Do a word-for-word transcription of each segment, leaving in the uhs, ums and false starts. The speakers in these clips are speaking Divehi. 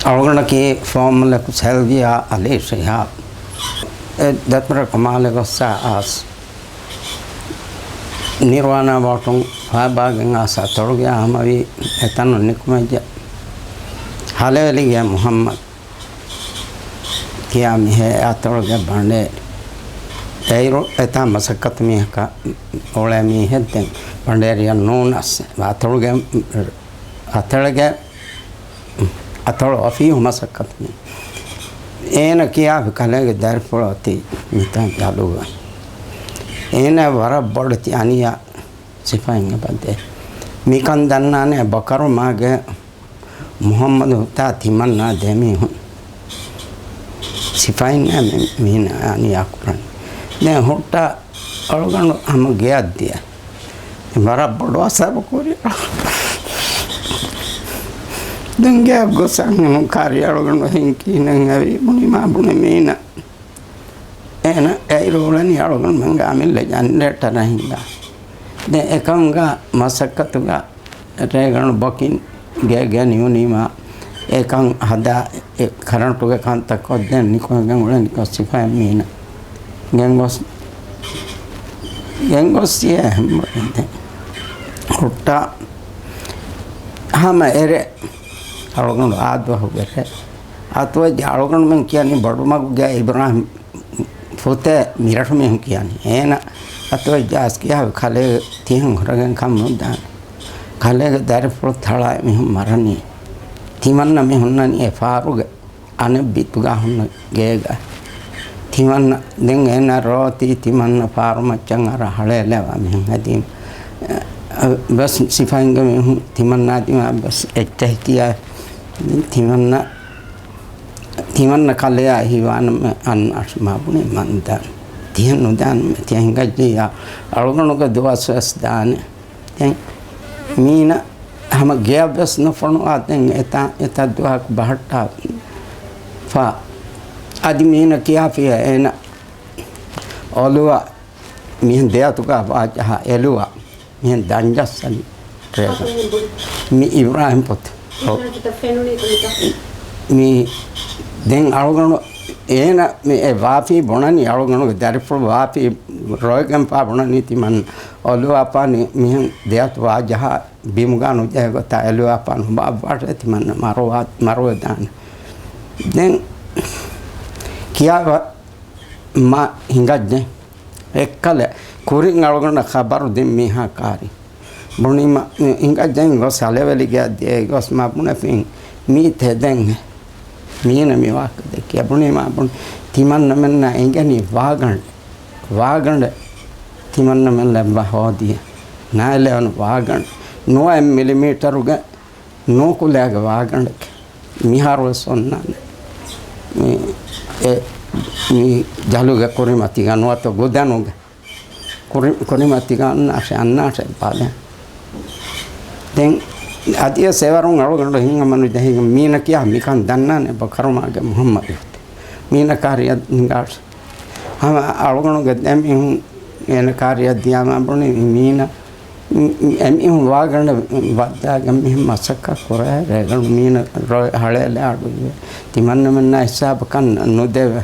އަޅުގަނޑަކީ ފޯމަލަކު ސެލްވިއާ އަލީ ޝިހާބް. އެ ދަތުރަކު މާލެ ގޮއްސާ އާސް. ނިރްވާނާ ބޯޓުން ފާބާގެން އާސް އަތޮޅުގެ ހަމަވީ އެތަނުން ނިކުމެއްޖެ. ހަލޭލިގެ މުހައްމަދު ކިޔާ މީހެއް އަތޮޅުގެ ބަނޑޭ. އެއިރު އެތާ މަސައްކަތު މީހަކަށް އުޅޭ މީހެއް ދެން ބަނޑޭރިއަށް ނޫނަސް އަތޮޅުގެ، އަތޮޅުގެ، އަތޮޅު އޮފީހު މަސައްކަތު މީ. އޭނަ ކިޔާފި ކަލޭގެ ދަރިފުޅު އޮތީ މިތާ ޖަލުގަ. އޭނަ ވަރަށް ބޮޑެތި އަނިޔާ ސިފައިން އެބަދޭ. މިކަން ދަންނާނެ ބަކަރުމާގެ މުހައްމަދު ހުއްޓާ ތިމަންނާ ދެމީހުން. ސިފައިންނާ މި-، މީނަ އަނިޔާ ކުރަން. ދެން ހުއްޓާ އަޅުގަނޑު ހަމަ ގެއަށް ދިޔަ. ވަރަށް ބޮޑު އަސަރު ކުރި. ދެން ގެއަށް ގޮސް އަންހެނުން ކާރި އަޅުގަނޑު ހެން ކީނެން ހެވި ބުނިމާ ބުނެ މީނަ. އޭނަ އެއިރު އުޅެނީ އަޅުގަނޑުމެންގެ އަމިއްލަ ޖަނަރޭޓަރަށް ހިންގާ. ދެން އެކަންގަ މަސައްކަތުގަ ރޭގަނޑު ބޮކިން ގޭގެ ނިއުނީމާ އެކަން ހަދާ އެ ކަރަންޓުގެ ކަންތައް ކޮށްދޭން ނިކުމެގެން އުޅެނީ ގޮސް ސިފައިން މީނަ. ގެންގޮސް، ގެންގޮސް ހުއްޓާ ހަމަ އެރެ އަޅުގަނޑު އާދުވަހު އެރެ. އަތުވެއްޖެ އަޅުގަނޑުމެން ކިޔަނީ ބޮޑުމަގުގެ އިބްރާހިމް ފުތޭ މިރަށު މީހުން ކިޔަނީ. އޭނަ އަތުވެއްޖާސް ކިޔާ ކަލޭ ތިހެން ހުރެގެން ކަމުނުދާނެ. ކަލޭގެ ދަރިފުޅު ތަޅާ މީހުން މަރަނީ. ތިމަންނަ މި ހުންނަނީ އެ ފާރުގެ އަނެއް ބިތުގަ ހުންނަ ގޭގަ. ތިމަންނަ ދެން އޭނަ ރޯތީ ތިމަންނަ ފާރު މައްޗަށް އަރާ ހަޅޭލެވާ މީހުން ހެދީމަ. އަ، ބަސް ސިފައިންގެ މީހުން ތިމަންނާ ދިމާ ބަސް އެއްޗެހި ކިޔާ ތިމަންނަ ތިމަންނަ ކަލެޔާ ހީވާނަމެ އަންނާށި މާ ބުނި މަންދާން. ތިހެން ނުދާން ތިހެން ހިނގައްޖެ އަޅުގަނޑުގެ ދުވަސް ވެސް ދާނެ. ދެން މީނަ ހަމަ ގެއަށް ވެސް ނުފޮނުވާ ދެން އެތާ، އެތާ ދުވަހަކު ބަހައްޓާފަ. އަދި މީނަ ކިޔާފިޔަ އޭނަ އޮލުވަ މިހެން ދެއަތުގަ ވާ ޖަހާ އެލުވަ. މިހެން ދަންޖައްސަން ރޭގަނޑު. މި އިބްރާހިމް ފުތު. އޮ. މި ދެން އަޅުގަނޑު އޭނަ މި އެ ވާފީ ބުނަނީ އަޅުގަނޑުގެ ދަރިފުޅު ވާފީ ރޮއެގެންފާ ބުނަނީ ތިމަން އޮލުވާފާނީ މިހެން ދެއަތު ވާ ޖަހާ ބިމުގާ ނުޖެހޭ ގޮތާ އެލުވާފާ ނުބާއްވާށޭ ތިމަން މަރުވާ، މަރުވެދާނެ. ދެން ކިޔާ ވަ-، މަ ހިނގައްޖެ. އެއްކަލެ ކުރިން އަޅުގަނޑަށް ޚަބަރު ދިން މީހާ ކާރި. ބުނީމަ، އިނގައްޖެން ގޮސް ހަލޭވެލިގެއަށް ދިޔައީ ގޮސް މަ ބުނެފިން މީ ތެދެން ހެ. މީނަ މި ވާހަކަ ދެއްކިޔަ ބުނީމާ ބުނި ތިމަންނަމެންނާ އެނގެނީ ވާގަނޑެއް. ވާގަނޑެއް ތިމަންނަމެން ލައްވާ ހޯދިޔަ. ނާއިލެވުނު ވާގަނޑެއް. ނުވަ އެއް މިލިމީޓަރުގެ ނޫކުލައިގެ ވާގަނޑެކޭ. މިހާރުވެސް އޮންނާނެ. މި، އެ، މި ޖަލުގެ ކުރިމަތީގަ ނުވަތަ ގުދަނުގެ ކުރި-، ކުރިމަތީގަ އަންނާށޭ، އަންނާށޭ ބާލެ. ދެން އަދިވެސް އެވަރުން އަޅުގަނޑު ހިތްހަމަނުޖެހިގެން މީނަ ކިޔާ މިކަން ދަންނާނެ ބަކަރުމާގެ މުހައްމަދު. މީނަ ކާރިއަށް ހިނގާށޭ. ހަމަ އަޅުގަނޑުގެ ދެމީހުން އޭނަ ކާރިއަށް ދިޔާމާ ބުނި މީނަ، މި-، މި-، އެމީހުން ވާގަނޑަށް ވައްދާގެން މިހެން މަސައްކަތް ކުރާ ރޭގަނޑު މީނަ ރޮއެ ހަޅޭލެ އަޑުއިވޭ. ތިމަންނަމެންނާ ހިސާބަކަށް ނުދެވޭ.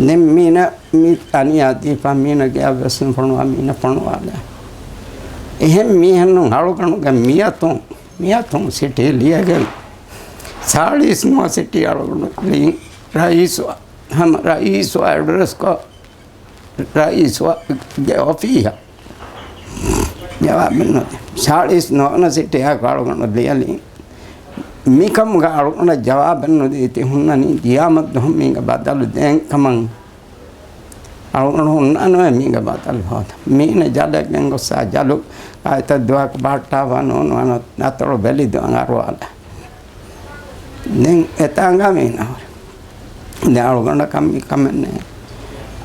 ދެން މީނަ މި އަނިޔާ ދީފާ މީނަ ގެއަށް ވެސް ނުފޮނުވާ މީނަ ފޮނުވާލާ. އެހެން މީހެއްނު އަޅުގަނޑުގެ މިއަތުން، މިއަތުން ސިޓީ ލިޔެގެން ސާޅީސް ނުވަ ސިޓީ އަޅުގަނޑު ލިޔިން ރައީސު ހަމަ ރައީސު އެޑްރެސްކޮށް ރައީސުގެ އޮފީހަށް ޖަވާބެއް ނުދޭ. ސާޅީސް ނުވަ ސިޓީއަކު އަޅުގަނޑު ލިޔަލީ. މިކަމުގަ އަޅުގަނޑަށް ޖަވާބެއް ނުދީތީ ހުންނަނީ ގިޔާމަތް ދުވަހު މީގެ ބަދަލު ދޭން ކަމަށް. އަޅުގަނޑު ހުންނާނެ މީގެ ބަދަލު ހޯދަން. މީނަ ޖަލެއް ގެންގޮއްސާ ޖަލު އާއިތަށް ދުވަހަކު ބަހައްޓާފަ ނޫނު އަތޮޅު ބެލި ދުވަން އަރުވާލާ. ދެން އެތާނގަ މީނަ ހުރި. ދެން އަޅުގަނޑަކަށް މި ކަމެއް ނެތް.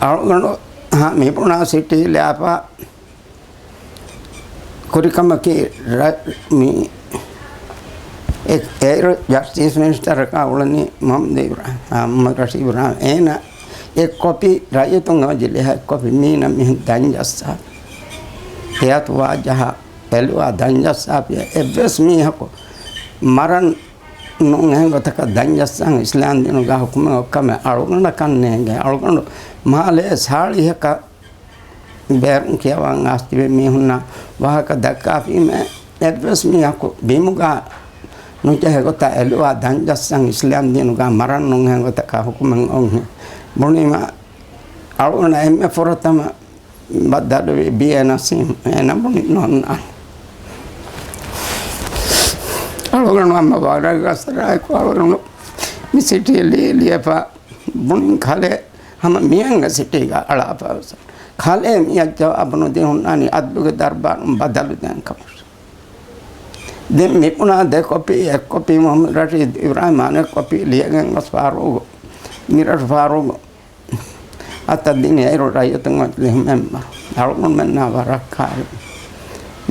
އަޅުގަނޑު ހަ، މި ބުނާ ސިޓީ ލާފަ ކުރިކަމަކީ ރަ، މި އެ، އޭރު ޖަސްޓިސް މިނިސްޓަރަކާ އުޅެނީ މުހައްމަދު އިބްރާހިމް، އާ، މުހައްމަދު ރަޝީދު އިބްރާހިމް. އޭނަ އެއް ކޮޕީ ރައްޔިތުންގެ މަޖިލީހަށް އެއް ކޮޕީ މީނަ މިހެން ދަންޖައްސާ. ތެޔަތު ވާޖަހާ އެލުވާ ދަންޖައްސާފިޔަ އެއްވެސް މީހަކު މަރަން ނޫން އެހެން ގޮތަކަށް ދަންޖައްސަން އިސްލާމްދީނުގަ ހުކުމެއް އޮއްކަމެއް އަޅުގަނޑަކަށް ނޭނގެ. އަޅުގަނޑު މާލެ ސާޅީހަކަށް ބޭރުން ކިޔަވާން އާސްތިބި މީހުންނަށް ވާހަކަ ދައްކާފީމޭ، އެއްވެސް މީހަކު ބިމުގަ ނުޖެހޭ ގޮތަށް އެލުވާ ދަންޖައްސަން އިސްލާމްދީނުގަ މަރަން ނޫން އެހެން ގޮތަކަށް ހުކުމެއް އޮންހެން ބުނީމަ، އަޅުގަނޑަށް އެންމެ ފުރަތަމަ ބައްދަލުވި ބީ އޭ ނަސީމް. އޭނަ ބުނި ނޯންނާނެ. އަޅުގަނޑު ހަމަ ވަރަށް ގަސްރާއެކު އަޅުގަނޑު މި ސިޓީ ލިޔެ ލިޔެފަ ބުނިން ކަލޭ ހަމަ މިހެންގެ ސިޓީގަ އަޅާފަވެސް. ކަލޭ މިއަށް ޖަވާބު ނުދީ ހުންނާނީ އަދްލުގެ ދަރުބާރުން ބަދަލު ދޭން ކަމަށް. ދެން މި ބުނާ ދެ ކޮޕީ، އެއް ކޮޕީ މުހައްމަދު ރަޝީދު އިބްރާހިމް، އަނެއް ކޮޕީ ލިޔެގެން ގޮސް ފާރޫގު، މިރަށު ފާރޫގު އަތަށް ދިނީ އޭރު ރައްޔިތުން މަޖިލީހު މެމްބަރު. އަޅުގަނޑުމެންނާ ވަރަށް ކާރި.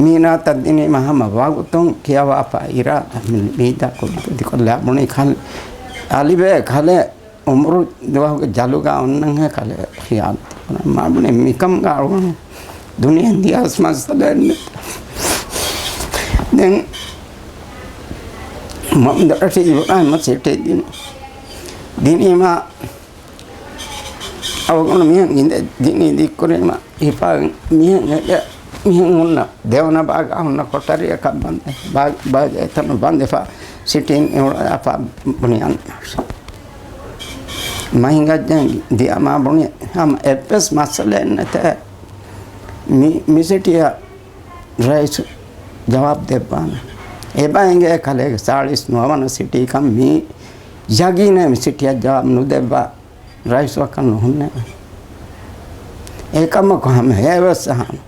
މީނާ އަތަށް ދިނީމަ ހަމަ ވަގުތުން ކިޔަވާފަ އިރާދަ މި-، މީދާ ކުދިކުދިކޮށްލާ ބުނީ ކަލް-، އަލިބޭ ކަލޭ އުމުރު ދުވަހުގެ ޖަލުގަ އޮންނަންހޭ ކަލޭ ޚިޔާލު. މާ ބުނީ މިކަމުގަ އަޅުގަނޑު ދުނިޔެ ދިޔަސް މައްސަލައެއް ނެތް. ދެން މުހައްމަދު ރަޝީދު އިބްރާހިމަށް ސިޓީ ދިނީ. ދިނީމާ އަޅުގަނޑު މިހެން އިނދެ ދިނީ ދިއްކުރީމަ ހިފާގެން މިހެން އެ-، މިހެން ހުންނަ ދެވަނަ ބާގާ ހުންނަ ކޮޓަރިއަކަށް ބަނދެ-، ބާ-، ބާގެ އެތަނު ބަނދެފަ ސިޓީން އިވުޅާފަ ބުނި އަންނާށޭ. މަ ހިނގައްޖެން ދިޔަ މާ ބުނި ހަމަ އެއްވެސް މައްސަލައެއް ނެތޭ. މި-، މި ސިޓީއަށް ރައީސް ޖަވާބު ދެއްވާނެ. އެބަ އެނގޭ ކަލޭގެ ސާޅީސް ނުވަވަނަ ސިޓީކަން މީ ޔަގީނޭ މި ސިޓީއަށް ޖަވާބު ނުދެއްވާ ރައީސް ވަކަށް ނުހުންނޭ. އެކަމަކު ހަމަ ހޭވެސް އަހާނެ.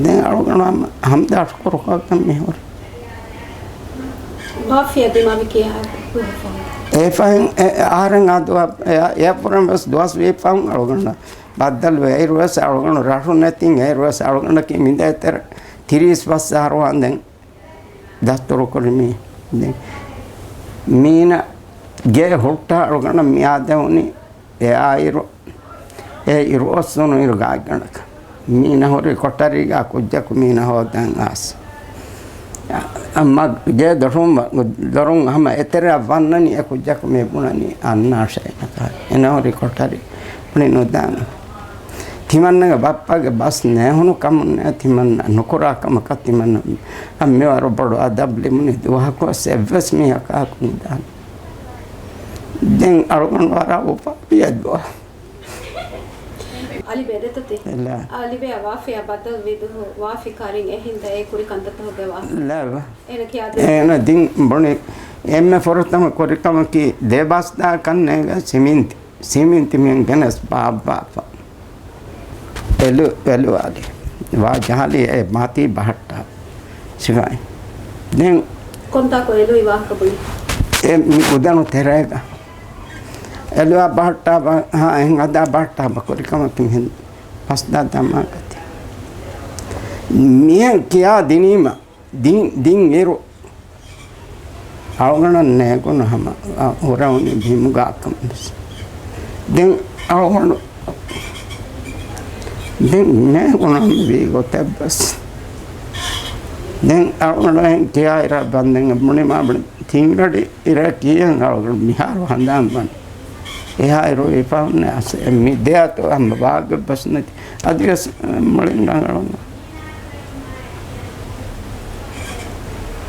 ދެން އަޅުގަނޑު ހަމަ ހަމްދާ ޝުކުރު ކޮށްގެން މި ހުރި. ވާފިޔާ ދިމާވި ކިހާ އެ ފަހެން އެ އަހަރެން އާ ދުވަ-، އެ، އެ ފުރަން ވެސް ދުވަސް ވީ ފަހުން އަޅުގަނޑަށް ބައްދަލުވެ. އޭރުވެސް އަޅުގަނޑު ރަށު ނެތިން، އޭރުވެސް އަޅުގަނޑަކީ މި ދޭތެރެ ތިރީސް ފަސް އަހަރު ވާންދެން ދަސްތުރުކުރި މީ. ދެން މީނަ ގޭ ހުއްޓާ އަޅުގަނޑަށް މިއާދެވުނީ އެއާއިރު، އެ އިރު އޮއްސުނު އިރު ގާތްގަނޑަކަށް. މީނަ ހުރި ކޮޓަރީގާ ކުއްޖަކު މީނަ ހޯދަން އާސް. އަ-، މަ-، ގޭ ދޮށުން ވަ-، ދޮރުން ހަމަ އެތެރެއަށް ވަންނަނީ އެ ކުއްޖަކު މި ބުނަނީ އަންނާށޭ. އެނަ ހުރި ކޮޓަރި ބުނި ނުދާނެ. ތިމަންނަގެ ބައްޕަގެ ބަސް ނޭހުނު ކަމުން ނޭ ތިމަންނަ ނުކުރާ ކަމަކަށް ތިމަންނަ މިވަރު ބޮޑު އަދަބް ލިބުނީ ދުވަހަކުވެސް އެއްވެސް މީހަކާކު ނުދާނެ. ދެން އަޅުގަނޑު ވަރަށް އުފާވި އެއްދުވަހު. އަލިބޭ ދެތަތި. އެލާ. އަލިބޭއާ ވާފިޔާ ބައްދަލުވި ދުހު ވާފި ކާރިން އެހިނދަ އެ ކުރި ކަންތައްތަކުގެ ވާހަކަ. ލާ. އޭނަ ކިޔާދޭ. އޭނަ ދިން ބުނި އެންމެ ފުރަތަމަ ކުރި ކަމަކީ ދެ ބަސްދާ ކަންނޭގަ ސިމިންތި. ސިމިންތި މިހެން ގެނެސް ބާއްވާފަ. އެލު-، އެލުވާލި. ވާ ޖަހާލި އެ މާތީ ބަހައްޓާ. ސިފައިން. ދެން ކޮންތާކު އެލުވި ވާހަކަ ބުނި؟ އެ މި ގުދަނު ތެރޭގަ. އެލުވާ ބަހައްޓާ ބަ-، ހާ، އެހެން އަދާ ބަހައްޓާ ބަ ކުރި ކަމަކީ މިހެން ބަސްދާ ދަމާގަތި. މިހެން ކިޔާ ދިނީމަ. ދިން، ދިން އިރު އަޅުގަނޑަށް ނޭގުނު ހަމަ، އަ، ހުރެވުނީ ބިމުގާ ކަމަށް. ދެން އަޅުގަނޑު، ދެން ނޭގުނަމަ ވީ ގޮތެއް ވެސް. ދެން އަޅުގަނޑު އެހެން ކިޔާ އިރަށް ބަންދެން ބުނި މާ ބުނި ތިން ރަޑި އިރަށް ކިޔަން އަޅުގަނޑު މިހާރު ހަނދާން ވަން. އެހާއިރު އެ ފަހުން އަސް މި ދެއަތު ހަމަ ވާގެއް ވެސް ނެތި. އަދިވެސް މުޅިން ރަނގަޅުން.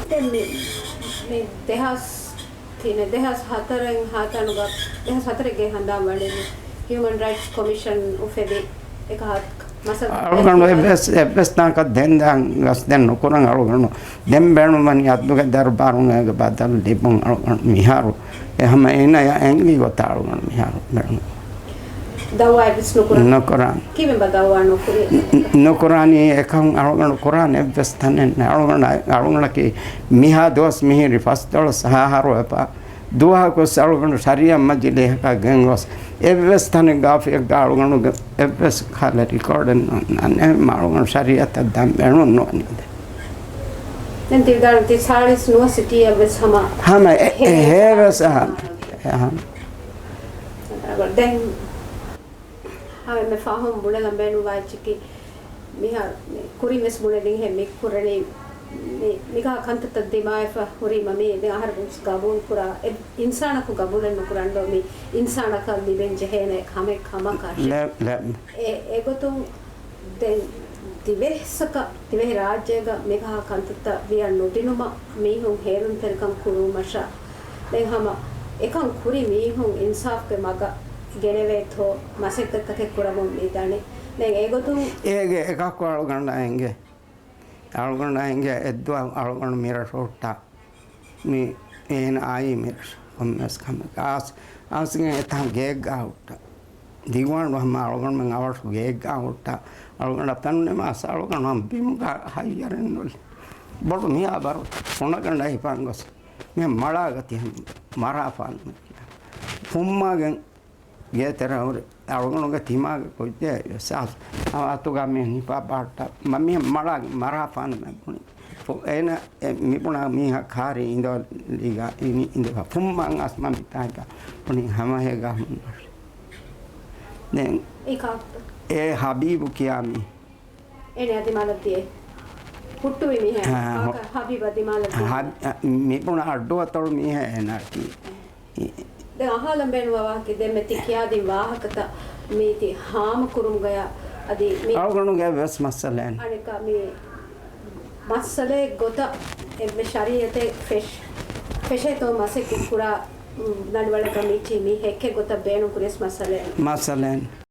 ދެން މި، މި ދެހާސް ތިނެ، ދެހާސް ހަތަރެއް ހަތަރުގަ، ދެހާސް ހަތަރެއްގެ ހަނދާން ވަނީ ހިއުމަން ރައިޓްސް ކޮމިޝަން އުފެދި އެކަހަ މަސައް-، އަޅުގަނޑު އެއްވެސް، އެއްވެސް ތާކަށް ދެން ދާން ގަސް ދެން ނުކުރަން އަޅުގަނޑު. ދެން ބޭނުންވަނީ އަދުގެ ދަރުބާރުން އޭގެ ބަދަލު ލިބުން އަޅުގަނޑު މިހާރު. އެ ހަމަ އޭނަޔަށް އެނގި ގޮތަށް އަޅުގަނޑު މިހާރު ބޭނުން. ދައުވާ އެއްވެސް ނުކުރާ. ނުކުރާނެ. ކީއްވެ ބަ ދައުވާ ނުކުރީ؟ ނު-، ނުކުރާނީ އެކަން އަޅުގަނޑު ކުރާނެ އެއްވެސް ތަނެއް ނެ. އަޅުގަނޑަ-، އަޅުގަނޑަކީ މިހާ ދުވަސް މިހިރި ފަސްދޮޅަސް ހަ އަހަރު އެބަ ދުވަހަކުވެސް އަޅުގަނޑު ޝަރީއަތް މަޖިލީހަކަށް ގެންގޮސް އެއްވެސް ތަނެއްގަ އޮފީހެއްގަ އަޅުގަނޑުގެ އެއްވެސް ކަހަލަ ރިކޯޑެއް ނޯންނާނެ. އެހެންމަ އަޅުގަނޑު ޝަރީއަތަށް ދާން ބޭނުން ނުވަނީ. ދެން ތި ވިދާޅުވި ތި ސާޅީސް ނުވަ ސިޓީއަށް ވެސް ހަމަ ހަމަ އެ-، އެ ހޭވެސް އަހަން. އެ އަހަން. ދެން ހަމަ އެންމެ ފާހަގަ ބުނެލަން ބޭނުންވާ އެއްޗަކީ މިހާރު މި ކުރިން ވެސް ބުނެދިން ހެ މި ކުރަނީ މި، މިގާ ކަންތައްތައް ދިމާވެފަ ހުރީމަ މީ ދެން އަހަރު ގަބޫލު ކުރާ އެ އިންސާނަކު ގަބޫލެއް ނުކުރަން ދޯ މި އިންސާނަކަށް ލިބެން ޖެހޭނެ ހަމަ ކަމަކަށް. ލެ، ލެ. އެ، އެގޮތުން ދެން ދިވެހިސަކަށް ދިވެހި ރާއްޖޭގަ މިގާ ކަންތައްތައް ވިޔަ ނުދިނުމަށް މީހުން ހޭލުންތެރިކަން ކުރުމަށާ ދެން ހަމަ އެކަން ކުރި މީހުން އިންސާފްގެ މަގަށް ގެނެވޭތޯ މަސައްކަތްތަކެއް ކުރަމުން މި ދަނީ. ދެން އެގޮތުން އޭގެ އެކަކު އަޅުގަނޑަށް އެނގޭ. އަޅުގަނޑަށް އެނގޭ އެއްދުވަހު އަޅުގަނޑު މިރަށު ހުއްޓާ. މި އޭނަ އާއީ މިރަށު ކޮންމެސް ކަމެއް. އާސް، އާސްގެން އެތާ ގޭގާ ހުއްޓާ. ދިގުވަނޑު ހަމަ އަޅުގަނޑުމެން އަވަށު ގޭގާ ހުއްޓާ. އަޅުގަނޑަށް ފެނުނެ މާސް އަޅުގަނޑު ހަމަ ބިމުގަ ހައްޔަރެއް ނުލި. ބޮޑު މީހާ ބަރު ފުނަގަނޑަށް ހިފަން ގޮސް. މި މަޅާގަތި ހަމަ މަރާފާން ކިޔާ. ފުއްމާގެން ގޭތެރެ ހުރި އަޅުގަނޑުގެ ތިމާގެ ކުއްޖެއް ވެސް އަތުގަ މި ހިފާ ބާއްޓަ މަ-، މި މަޅާ މަރާފާނު މެ ބުނި. ފު-، އޭނަ އެ މި ބުނާ މީހަކާ ހާރި އިނދޯލީގަ އިނި އިނދުގަ ފުއްމަން އަސް މަ މިތާގަ ބުނި ހަމަހޭގަ ހުންނަ. ދެން އެ ކާކު؟ އެ ހަބީބު ކިޔާ މީ. އޭނަ ދިމާލަށް ދިޔަ. ހުއްޓުވި މީހެއް. އާ، ހު-، ކާކަށް ހަބީބަށް ދިމާލަށް ދިޔަ. ހަ-، މި ބުނާ އައްޑުއަތޮޅު މީހެއް އޭނަ ކީ. ދެން އަހާލަން ބޭނުންވާ ވާހަކަ ދެންމެ ތި ކިޔާދިން ވާހަކަތައް މީތި ހާމަކުރުމުގަޔާ އަދި މި އަޅުގަނޑުގެ ވެސް މައްސަލައެއް. އަނެކާ މި މައްސަލައެއް ގޮތަށް އެއްވެ ޝަރީއަތެއް ފެށް-، ފެށޭތޯ މަސައްކަތް ކުރާ، ނަންވަޅަކަށް މީޗީ މީ ހެއްކެއް ގޮތަށް ބޭނުން ކުރިޔަސް މައްސަލައެއް. މައްސަލައެއް.